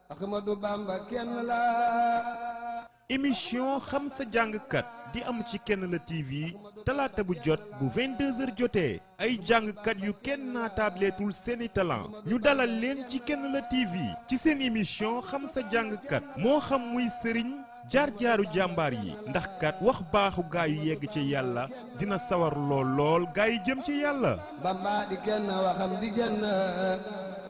Ahmadou Bamba kenn la. émission xam sa jàngkat di am ci Kenn la TV talaata bu jot bu 22h jotee ay jàngkat yu kenn naataableetul seeni talent ñu dalal leen ci Kenn la TV ci seen émission xam sa jàngkat moo xam muy sëriñ jaar-jaaru jàmbaar yi ndax kat wax baaxu gaa yu yegg ci yàlla dina sawar lool gaa yi jëm ci yàlla. Bamba di kenn waxam di kenn.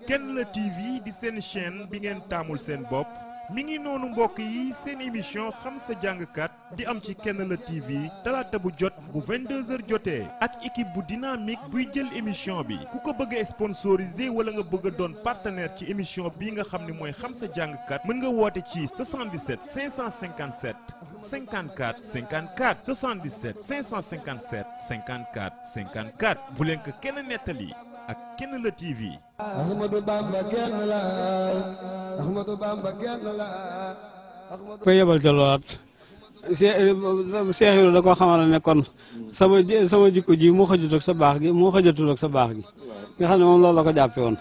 Kenn la TV di seen chaîne bi ngeen taamul seen bopp mi ngi noonu mbokk yi seen émission xam sa jàngkat di am ci Kenn la TV talaata bu jot bu 22h jotee ak équipe bu dynamique buy jël émission bi ku ko bëgg a sponsorisé wala nga bëgg a doon partenaire ci émission bi nga xam ne mooy xam sa jàngkat mën nga woote ci 77 557 54 54 77 557 54 54 bu leen ko kenn nettali ak Kenn la TV. Ahmadou Bamba kenn la. Ahmadou Bamba kenn la. ko yebal ca loolaat Cheikh Ibra da koo xamal ne kon sama jikko ji moo xajatul ak sa baax gi moo xajatul ak sa baax gi nga xam ne moom loolu la ko jàppe woon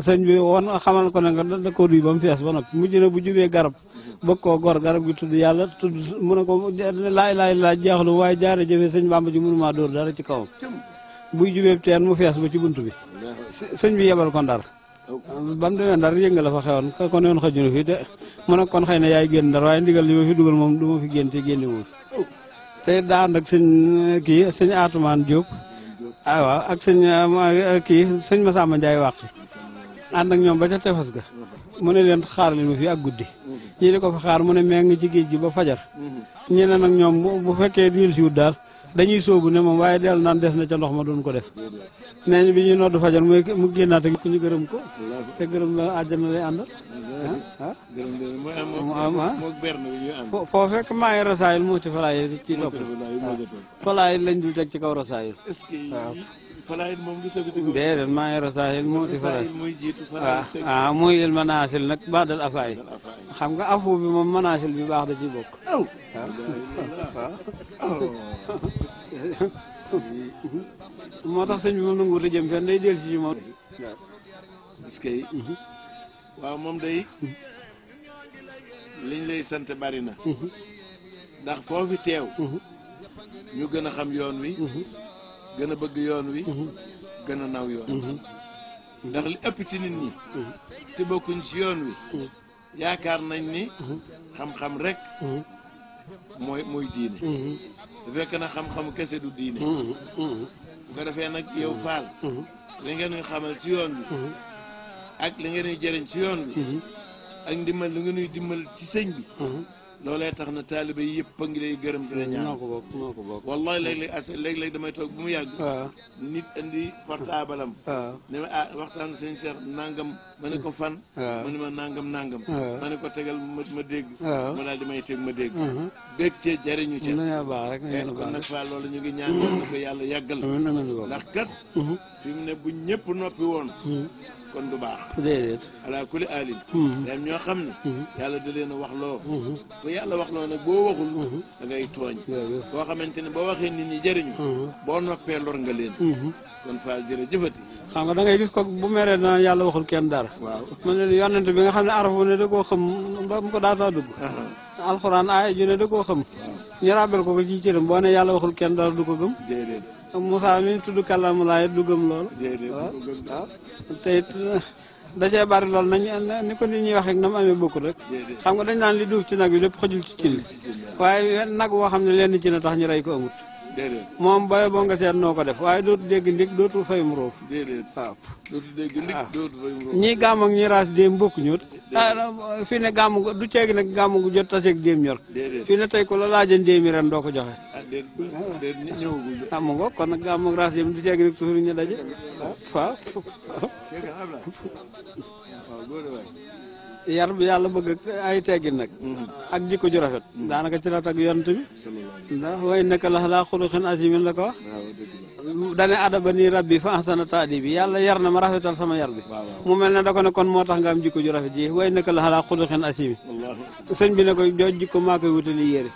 sëñ bi woon xamal ko ne nga da ko duy ba mu fees ba noppi mujj na bu jubee garab bëgg koo gor garab gi tudd yàlla tudd mu ne ko laay jeexlu waaye jaare jëfee sëñ Bamba ji mënumaa dóor dara ci kawam buy jubee teen mu fees ba ci bunt bi sëñ bi yebal ko Ndar ba mu demee Ndar yënga la fa xewoon kon yoon xëjunu fi te mu ne kon xëy na yaay génn Ndar waaye ndigal li ma fi dugal moom du ma fi génn te génne wu te daa ànd ak sëñ Atumaan Diop waaw ak sëñ Masamba Ndiaye wàqi ànd ak ñoom ba ca tefes ga mu ne leen xaar leen ma fi ak guddi ñii di ko fa xaar mu ne mee ngi ci géej gi ba fajar ñeneen ak ñoom bu fekkee diil si wut daal dañuy sóobu ne moom waaye dellu naan des na ca ndox ma doon ko def nee ñu bi ñuy noddu fajar mu génnaat ak ku ñu gërëm ko te gërëm la àjjana lay àndal foo fekk maa ngi rasaayil moo ci falaay ci topp falaay lañ dul teg ci kaw rasaayil waaw déedéet maa ngi rasaayil moo ci falaay waaw muy il manaasil nag baadal afaay xam nga afu bi moom manaasil bi baax da ci bokk moo tax sëñ bi moom nanguwut a jëm fenn day del ci moom parce que waaw moom day liñ lay sant bari na ndax foofu teew ñu gën a xam yoon wi gën a bëgg yoon wi gën a naw yoon ndax li ëpp ci nit ñi te bokkuñ ci yoon wi yaakaar nañ ni xam-xam rek mooy diine su fekk na xam-xam kese du diine bu ko defee nag yow Faal li ngeen ñuy xamal ci yoon bi ak li ngeen ñuy jëriñ ci yoon bi ak ndimbal li ngeen ñuy dimbal ci sëñ bi loolee tax na taaliba yi yëpp a ngi lay gërëm di la ñaan noo ko bokk wallahi léeg-léeg damay toog bu mu yàgg nit andi portable am ne ma waxtaan sëñ Cheikh nangam ma ne ko fan mu ne ma nangam ma ne ko tegal ma dégg ma daal di may teg ma dégg bég cee jariñu ca kon nag Fall loolu ñu ngi ñaan na ko yàlla yàggal ndax kat fi mu ne bu ñëpp noppi woon kon du baax déedéet ala kulli alin dem ñoo xam ne yàlla da leen a wax loo bu yàlla wax loo nag boo waxul da ngay tooñ boo xamante ne boo waxee nit ñi jëriñu boo noppee lor nga leen kon Fall jërëjëfati xam nga da ngay gis ko bu meree dana yàlla waxul kenn dara man ne yonent bi nga xam ne arafu ne da koo xam ba mu ko daataa dugg alxuraan aaya ju ne da koo xam ñu rabel ko ci cëram boo ne yàlla waxul kenn dara du ko gëm Moussa mi tudd kàllaama laay du gëm loolu waaw te it da cee bari loolu ni ko nit ñuy wax rek na mu amee bokkul rek xam nga dañ naan li duuf ci nag yi lépp xajul ci cin li waaye nag woo xam ne lenn ci na tax ñu rey ko amut moom baye boo nga seet noo ko def waaye dootu dégg ndig dootu fay mu róof waaw ñii gàmm ak ñi raas déem bokku ñut fii ne gàmm du ceegi nag gàmm gu jot taseeg déem ñor fii ne tey ko la laajan déemi ren doo ko joxe mu ngo kon nag gàmm ak raas déem du ceegi nag toujours ñu daje waaw yar bi yàlla bëgg ay teggin nag ak jikko ju rafet daanaka ci la tag yonent bi ndax way naka la laa xuluqin azimin la ko wax dane adaba nii rabbi fa ahsana taadibi yàlla yar na ma rafetal sama yar bi mu mel ne da ko ne kon moo tax nga am jikko ju rafet ji way naka la laa xuluqin azimin sëñ bi ne ko jooj jikko maa koy wutali yére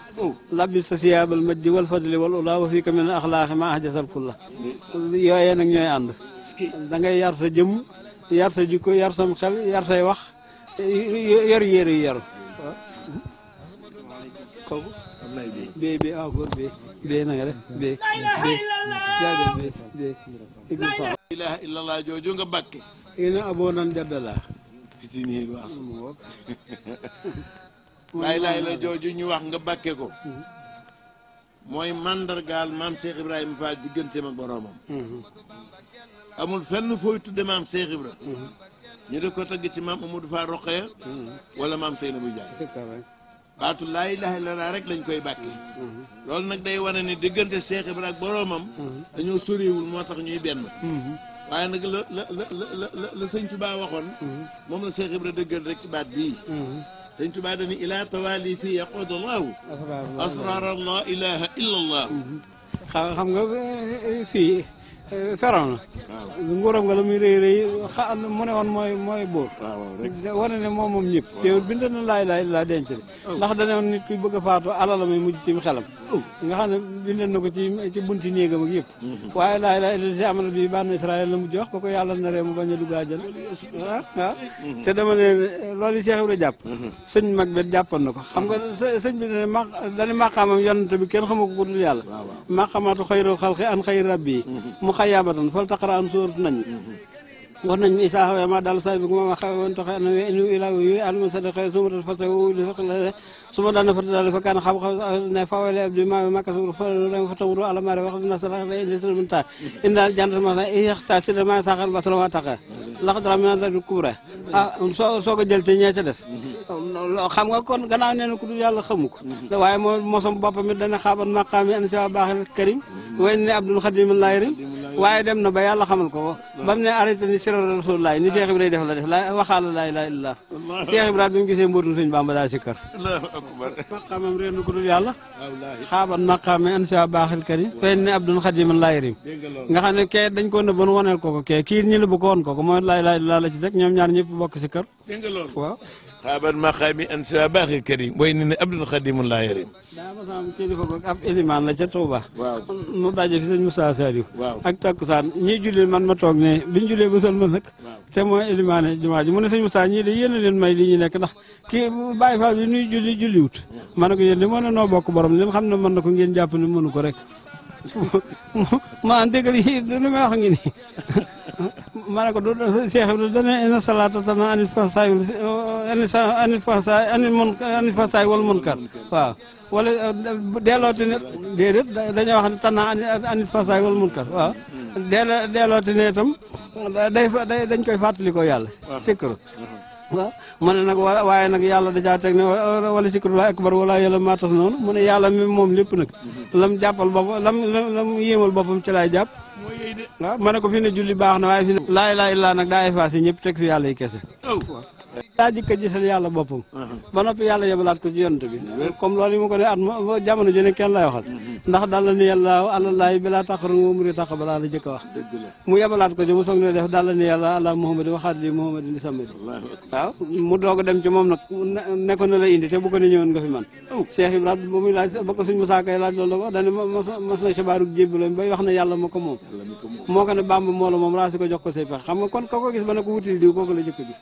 labbi sa siyaabal majdi wal fadli wal ula wa fii ka min axlaaqi ma ahjasal kulla yooyee nag ñooy ànd da ngay yar sa jëmm yar sa jikko yar sam xel yar say wax yor yére yu yaru waaw kooku bee bee waaw góor bee na nga def bee jaajëf bee la ilaha illallah jooju nga bàkke ina aboo nan jaddala fitini waas laa ilaha illa jooju ñu wax nga bàkke ko mooy mandargaal maam Cheikh Ibrahima Fall digganteem ak boroomam amul fenn fooy tudde maam Cheikh Ibra ñu di ko tagg ci maam Amadou Fall Rokhaya wala maam Seynabou Ndiaye baatu laa ilaha illallah rek lañ koy bàkkee loolu nag day wane ni diggante Cheikh Ibra ak boroomam dañoo soriwul moo tax ñuy benn waaye nag la sëñ Tuubaa waxoon moom la Cheikh Ibra dëggal rek ci baat bii sëñ Tuubaa dañu ilaa tawaali fii yaqud allahu asrar allah ilaha illa allah xam nga fii Firawna nguuram nga la muy rëy rëy mu ne woon mooy buur wane ne moom ñëpp teewul bind na laa ilaaha illallaah denc de ndax dane woon nit kuy bëgg a faatu alala may mujj ci xelam nga xam ne bind na ko ci bunti néegam ak yëpp waaye laa ilaaha illallaah si amal bi bànn Israël la mujj wax ba ko yàlla naree mu bañ a dugg àjjana waaw te dama ne loolu yi Cheikh Ibra jàpp sëñ mag bet jàppoon na ko xam nga sëñ bi ne dani maqaamam yonante bi kenn xamu ko ku dul yàlla maqaamaatu xayru xalqi an xayri rabbi xayaabatan fal taqara an suuratu nañ wax nañ mi isaa xawee ma daal say bi ma xawe woon taxe ana inu ilaa yu alma sadaqa suma ta fasa su ma daana fata daal fa kaan xam ne fawale abdi ma makka fa tawru ala mari wax dina sala li salmunta inda jant ma yaxta si ma saxal ba salama taxe lax dara mi da kubra soo ko jël te ñee ca des xam nga kon gannaaw nee na ku dul yàlla xamu ko waaye moo mosam boppam it dana xaaban maqaami an sa baaxil karim way ne abdul xadim layrim waaye dem na ba yàlla xamal ko ba mu ne arrêté ni sira rasulullah ni Cheikh Ibrahima def la waxaala laa ilaaha illallaah Cheikh Ibrahima bi mu gisee mbootum sëñ Bamba daa sikkar maqaamam réer na ku dul yàlla xaaban maqaami an sa baaxil karim way ne abdul xadim layrim nga xam ne kee dañ ko nëbboon waneel ko kee kii ñu nëbb ko woon ko mooy laa ilaaha illallaah la ci rek ñoom ñaar ñëpp bokk sikkar waaw xaaban maqaami an sa baaxil karim way ne abdul xadim layrim daa ma sama kilifa ko ab élimaan la ca Touba nu daje fi sëñ Moussa Saliou ak takkusaan ñii julli man ma toog ne biñu jullee ba sël ma nag te mooy élimaane jumaa ji mu ne sëñ Moussa ñii de yéen a leen may li ñu nekk ndax kii Baye Fall bi nuy julliwut ma ne ko yéen de moo ne noo bokk borom leen xam ne mën na ko ngeen jàpp ne mënu ko rek ma déggal yi lu may wax ngi nii ma ne ko du Cheikh Ibrahima dana ina salaata tana anit fasaay wal munkar waaw wala dellooti ne déedéet dañoo wax ne tana anit fasaay wal munkar waaw dellooti ne itam dañ koy fàttali ko yàlla sikru waaw mu ne nag waaye nag yàlla dajaa teg ne wala sikrullahi akbar wala yàlla maa tas noonu mu ne yàlla mi moom lépp nag lam jàppal boppam lam yéemal boppam ci laay jàpp waaw ma ne ko fi ne julli baax na waaye fi ne laa ilaaha illallaah nag daa effacé ñëpp teg fi yàlla yi kese daa jëkk a gisal yàlla boppam ba noppi yàlla yebalaat ko ci yonent bi comme loolu yi mu ko ne at jamono ji ne kenn lay waxal ndax dalla ni yàlla àlallaahi bi laa taxaru nga muri tax balaa la jëkk a wax mu yebalaat ko ci mu soog ne def dalla ni yàlla àla muhammadi waxaat li muhammadi ni samadi waaw mu doog a dem ci moom nag ne ko na la indi te bu ko ne ñëwoon nga fi man Cheikh Ibrahima ba muy laaj ba ko suñ Musaa Kay laaj loolu la wax dane mas na xibaaru jébbalam bay wax ne yàlla moo ko moom moo ko ne Bàmba moo la moom raasi ko jox ko say pex xam nga kon ko gis ba ne ko wutil diw kooku la jëkk a gis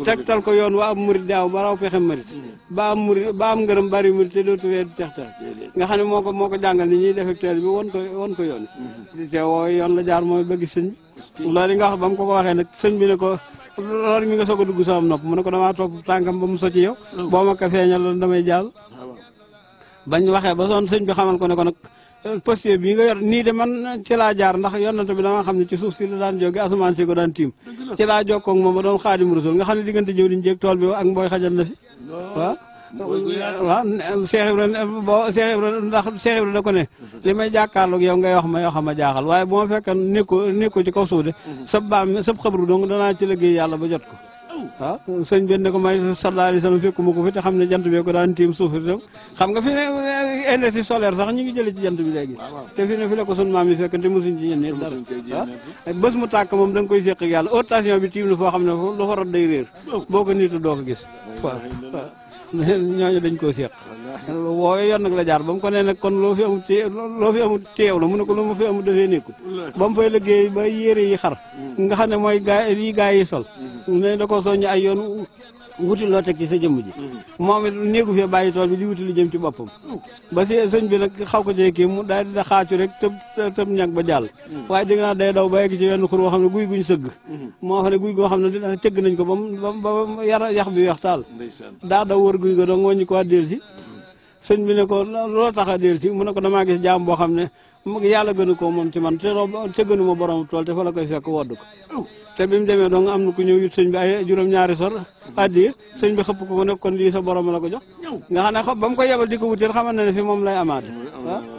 tegtal ko yoon wa am murit daaw ba raw pexe murit ba am ngërëm bari murit te dootu wee tex tex nga xam ne moo ko jàngal ni ñuy defecteel bi won ko yoon te woo yoon la jaar mooy ba gis sëñ bi loolu nga wax ba mu ko waxee nag sëñ bi ne ko loolu mi nga soog a dugg sama nopp mu ne ko damaa topp tànkam ba mu so ci yow boo ma ko feeñal loolu damay jàll bañ waxee ba soon sëñ bi xamal ko ne ko nag posture bi nga yor nii de man ci laa jaar ndax yonante bi dama xam ne ci suuf si la daan jóge asamaan si ko daan tiim ci laa jokkoo ak moom ba doon Xaadimu Rasuul nga xam ne diggante jëw diñ jéeg tool bi ak mbooy xajal na si waaw Cheikh Ibrahima ndax Cheikh Ibrahima da ko ne li may jàkkaarloog yow ngay wax ma yoo xam ma jaaxal waaye bu ma fekkan nekko ci kaw suuf de sab xabru dong danaa ci liggéey yàlla ba jot ko waaw sëñ bi ne ko may sallallahu alayhi wa sallam fekkuma ko fi te xam ne jant bi ko daan tiim suuf itam xam nga fi ne énergie solaire sax ñu ngi jëlee ci jant bi léegi te fi ne fi la ko sun maam yi fekk te mosuñ ci ñen dara waaw bés mu tàkk moom da nga koy séq ak yàlla haute tension bi tiim na foo xam ne lu fa rot day réer boo ko niitu doo ko gis waaw ñooñu dañ koo séq woowe yoon nag la jaar ba mu ko nee nag kon loo fi amul teew la mu ne ko lu ma fi amul dafee nekkul ba mu fay liggéey ba yére yi xar nga xam ne mooy gaa yi sol ne da ko soññ ay yoon wuti loo teg ci sa jëmm ji moom it néegu fee bàyyi tool bi di wuti lu jëm ci boppam ba si sëñ bi nag xaw ko jee kii mu daal di xaacu rek tëb ñag ba jàll waaye dégg naa day daw ba egg ci wenn xur woo xam ne guy guñ sëgg moo xam ne guy goo xam ne cëgg nañ ko ba yax bi weex taal daa daw wër guy go da ngooññi ko del si sëñ bi ne ko loo tax a del si mu ne ko damaa gis jaam boo xam ne yàlla gënu ko moom ci man te gënu ma borom tool te fa la koy fekk wodd ko te bi mu demee dong am na ku ñëw yut sëñ bi ay juróom-ñaari sor addiya sëñ bi xëpp ko ne kon lii sa borom la ko jox nga xam ne ba mu ko yebal di ko wuteel xamal na ne fi moom lay amaate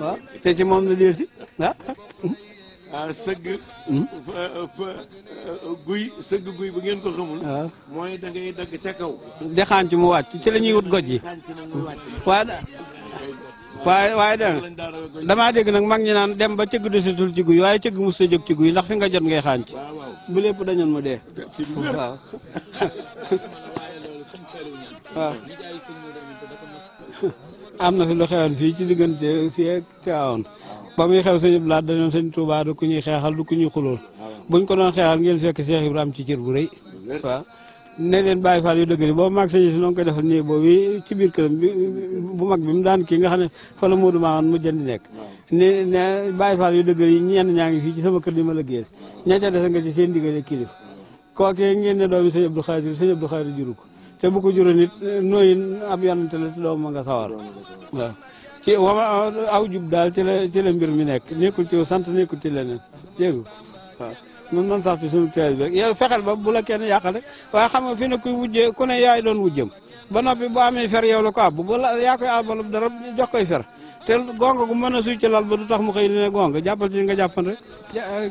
waaw te ci moom la del si sëgg guy bu ngeen ko xamul mooy da ngay dagg ca kaw di xaan ci mu wàcc ci la ñuy wut goj yi waaye damaa dégg nag mag ñi naan dem ba cëgg desitul ci guy waaye cëgg mos sa jóg ci guy ndax fi nga jot ngay xaan ci bu lépp dañoon mu dee waaw waaw am na fi lu xewoon fii ci diggante fii ak Tiwaawan ba muy xew sëñ Blaat dañoon sëñ Touba du ku ñuy xeexal du ku ñuy xulool buñ ko doon xeexal ngeen fekk Cheikh Ibrahima am ci cër bu rëy waaw ne leen Baye Fall yu dëgg yi boobu mag sëñ si noonu koy defal nii boobu ci biir këram bu mag bi mu daan kii nga xam ne fa la Modou Maane mu jëndi nekk ne Baye Fall yu dëgg yi ñenn ñaa ngi fii ci sama kër di ma la génn ña ca des nga ci seen diggante kilif kookee ngeen ne doomi sëñ Abdou Khadir juru ko te bu ko juróon nit nooyi ab yonante la te doom ma nga sawar waaw ci aw jub daal ci la mbir mi nekk nekkul ci sant nekkul ci leneen dégg waaw man sax ci suñu teel bi rek yow fexeel ba bu la kenn yàqal rek waaye xam nga fi ne kuy wujjee ku ne yaay doon wujjam ba noppi bu amee fer yow la ko àbb bu la yaa koy àbbal dara jox koy fer te gonga gu mën a suy ci lal ba du tax mu xëy ne gonga jàppal ci nga jàppan rek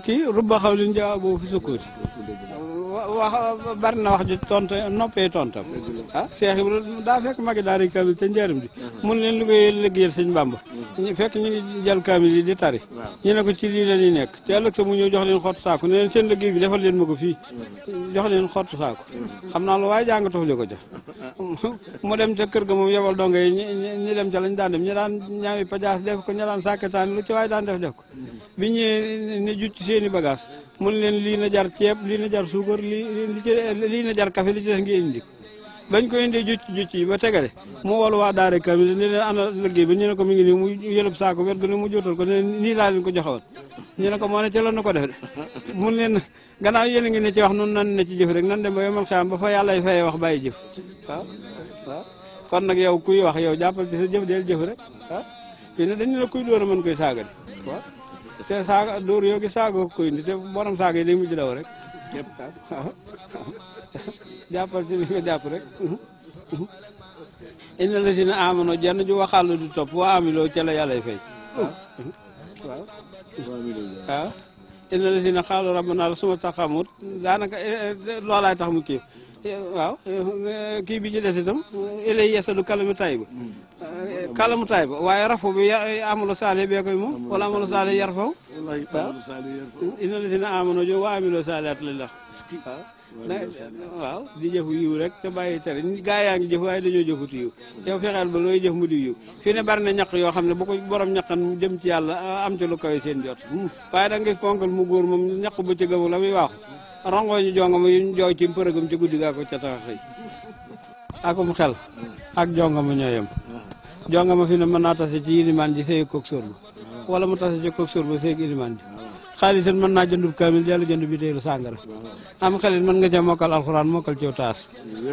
kii rubba xaw lin ja boobu fi sukkooti wax bari na wax ji tontu noppee tontam Cheikh Ibrahima daa fekk magi daari kamil te njëriñ bi mun leen liggéeyal sëñ Bamba fekk ñu ngi jël kamil yi di tari ñu ne ko ci lii la ñuy nekk te ëllëg sa mu ñëw jox leen xottu saako ne leen seen liggéey bi defal leen ma ko fii jox leen xottu saako xam naa lu waaye jàngatoo li ko jox mu dem ca kër ga moom yebal donga yi ñi dem ca lañ daan dem ñi daan ñaawi pajaas def ko ñi daan sàkketaan lu ci waaye daan def ko bi ñëwee ne jut ci seen i bagage mun leen lii na jar ceeb lii na jar suukar lii na jar café li ci des ngi indi bañ ko indee jucc yi ba tegale mu wol waa daare kamil ne leen ana liggéey bi ñu ne ko mi ngi nii mu yëlëb saako wet gu ne mu jotal ko ne nii laa leen ko joxe woon ñu ne ko moo ne ca la na ko def de mun leen gannaaw yéen a ngi ne ci wax noonu nan ne ci jëf rek nan dem ba yomal xam ba fa yàlla fayee wax bàyyi jëf waaw kon nag yow kuy wax yow jàppal ci sa jëf deel jëf rek fii ne dañu la kuy dóor a mën koy saaga di waaw te saaga dóor yoo gi saaga ko koy indi te borom saaga yi day mujj daw rek jàppal ci li nga jàpp rek inna la si na amano jenn ju waxaalu di topp waa amiloo ca la yàllay fay waaw inna la si na xaalu rabbana la suma taxamut daanaka loolaay tax mu kii waaw kii bi ci des itam ilay yesadu kalamu tayba waaye rafu bi amalo saale bee koy moom wala amalo saale yar faw waaw inna la si na amano jo waa amiloo saale at la lax waaw di jëfu yiw rek te bàyyi tere gaa yaa ngi jëf waaye dañoo jëfutu yiw yow fexeel ba looy jëf mu di yiw fii ne bari na ñaq yoo xam ne bu ko borom ñaqan mu jëm ci yàlla am ci lu kawe seen jot waaye da nga gis ponkal mu góor moom ñaq ba ci gamu la muy waaxu rongoo ñu jongama yuñ jooy ci përëgam ci guddi gaa ko ca tax xëy akum xel ak jongama ñoo yem jongama fi ne mën naa tase ci ilimaan ji sëy kook sóor ba wala mu tase ci kook sóor ba sëy ilimaan ji xaalisan mën naa jëndub kaamil jàll jënd bi teelu sàngara am xelit mën nga ca mokkal alxuraan mokkal ciw taas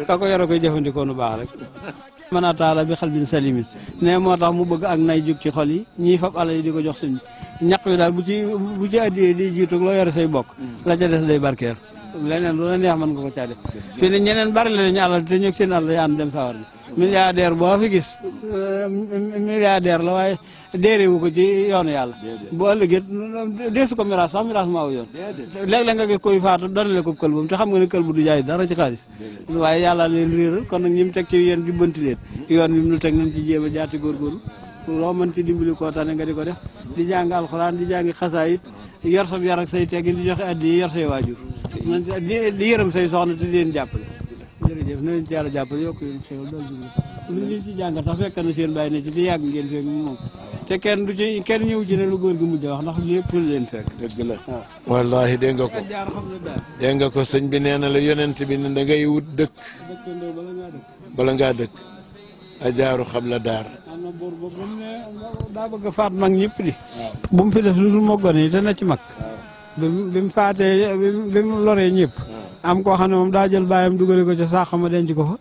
ka ko yore koy jëfandikoo nu baax rek mën a taala bi xal bin salimin ne moo tax mu bëgg ak nay jug ci xol yi ñii fab alal yi di ko jox suñ ñaq wi daal bu ci addiyee di jiitu loo yore say bokk la ca des day barkeer leneen lu la neex mën nga ko caa def fii ne ñeneen bari la ñu alal te ñëg seen àll yaan dem sawar bi milliardaire boo fi gis milliardaire la waaye déeréwu ko ci yoonu yàlla bu ëllëgee deesu ko miraas sax miraas ma aw yoon léeg-léeg nga gis koy faatu donale ko kël bu te xam nga ne kël bu du jaay dara ci xaalis waaye yàlla leen réeral kon nag ñi mu teg ci yéen jubbanti leen yoon bi mu teg nañ ci jéem a jaati góorgóorlu loo mën ci dimbali koo tane nga di ko def di jàng alxuraan di jàngi xasaayit yor sa yar ak say teggin di joxe addi yor say waajur di yërëm say soxna te di leen jàppale jërëjëf na leen ci yàlla jàppale yokk leen xéwal dal lu ñu ci jàngat sax fekk na seen bàyyi ne ci di yàgg ngeen feeg moom te kenn du ci kenn ñëw ci ne lu góor gi mujj wax ndax lépp leen fekk. dëgg la wallaahi dégg nga ko dégg nga ko sëñ bi nee na la yonent bi ne da ngay wut dëkk bala ngaa dëkk a jaaru xam la daar am na buur boobu ne daa bëgg a faat mag ñëpp di bu mu fi def lu dul moggoon yi te na ci mag bi mu faatee bi mu loree ñëpp am koo xam ne moom daa jël bàyyam dugale ko ca saax ma denc ko fa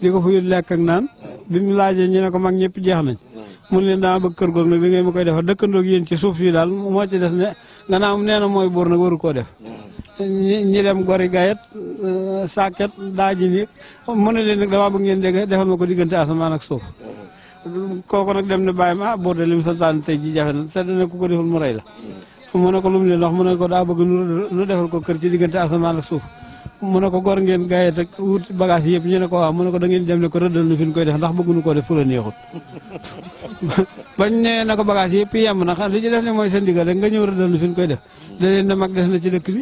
di ko fa yut lekk ak naan bi mu laajee ñu ne ko mag ñëpp jeex nañ mun leen daa bëgg kër goog nag da ngay ma koy defar dëkkandoog yéen ci suuf si daal moo ci def ne gannaaw nee na mooy buur nag waru koo def ñi dem gori gayet sàkket daaji ni mu ne leen nag damaa bëgg ngeen dégg defal ma ko diggante asamaan ak suuf kooku nag dem ne bàyyi ma buur de li mu santaane tey ji jafe na te dana ku ko deful mu rey la mu ne ko lu mu leen wax mu ne ko daa bëgg nu defal ko kër ci diggante asamaan ak suuf mu ne ko gor ngeen gayet ak wut bagage yëpp ñu ne ko waaw mu ne ko da ngeen dem ne ko rëddal na fi ñu koy def ndax bëgguñu koo def fu la neexut bañ ne na ko bagage yëpp yem na xam li ci def ne mooy sa ndigal rek nga ñëw rëddal na fi ñu koy def da leen ne mag des na ci dëkk bi